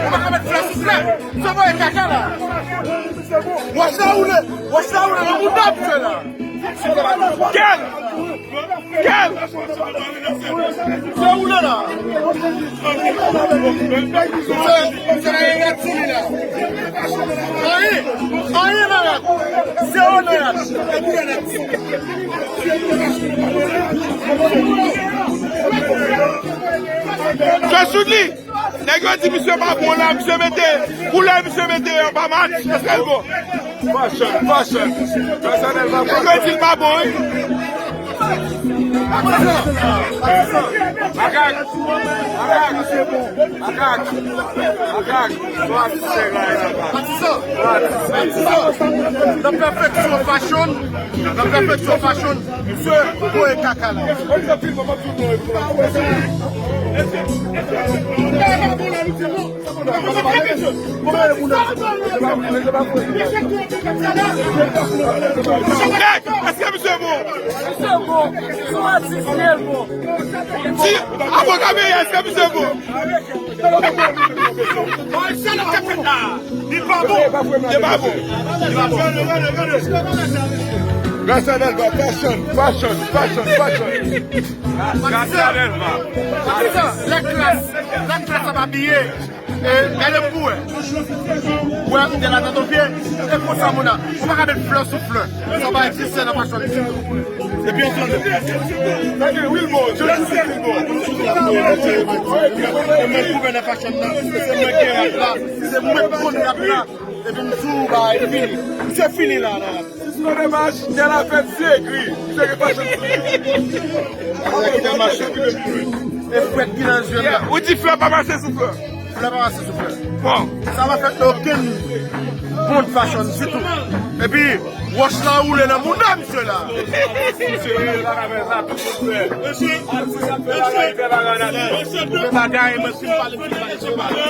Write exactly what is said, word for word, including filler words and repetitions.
Ou pa ka met flè sou flè. Misye voye kaka la. Wòch la woule. Wòch la woule nan mouda misye la. Kèl! Kèl! Misye woule la. Misye, misye la, li ret sou li la. Anyen, anyen nan rad. Zewo nan rad. Misye sou li. Nèg yo di misye pa bon la, misye mete koulè, misye mete anba match, èske l bon? Fashion, fashion. Pèsonèl pa bon. Nèg yo di l pa bon, wi. Makak, makak, makak, makak. Swa ti sèk la, e la pa. Swa ti sèk. Nan pèfeksyon fashion, nan pèfeksyon fashion, misye voye kaka la. Nèg, èske misye bon? Misye bon. Se yon atis, li bon. Di, avoka peyi, èske misye bon? Li pa bon. Li pa bon. Pèsonèl pa fashion, fashion, fashion, fashion. Pati sa, pati sa, lè klas, lè klas ap abiye, e, gade pou wè. Ou wè, ou te la nan ton pye, e konsa moun nan. Ou pa ka met flè sou flè. Sa pa egziste nan fashion ditou. Epi ansanm. Sa gen Wilbo, Jonas Wilbo. Mwen pwouve nan fashion nan, se mwen gen rap la, se mwen k konn rap la. Epi m sou bagay fini. Misye fini la, la. Sispann demach, tèl afè, si egri. Misye gen fashion. E fwèt ki nan zye m la. Ou di flè pa mache sou flè. Flè pa mache sou flè. Bon. Sa pa fè okenn bon fashion ditou. Epi, wòch la woule nan mouda misye la. Misye pa ka fè sa, tout moun fè. Atis ap fè bagay, fè bagay nan tèt. Fè bagay, mwen si m pale, m pale, m pale.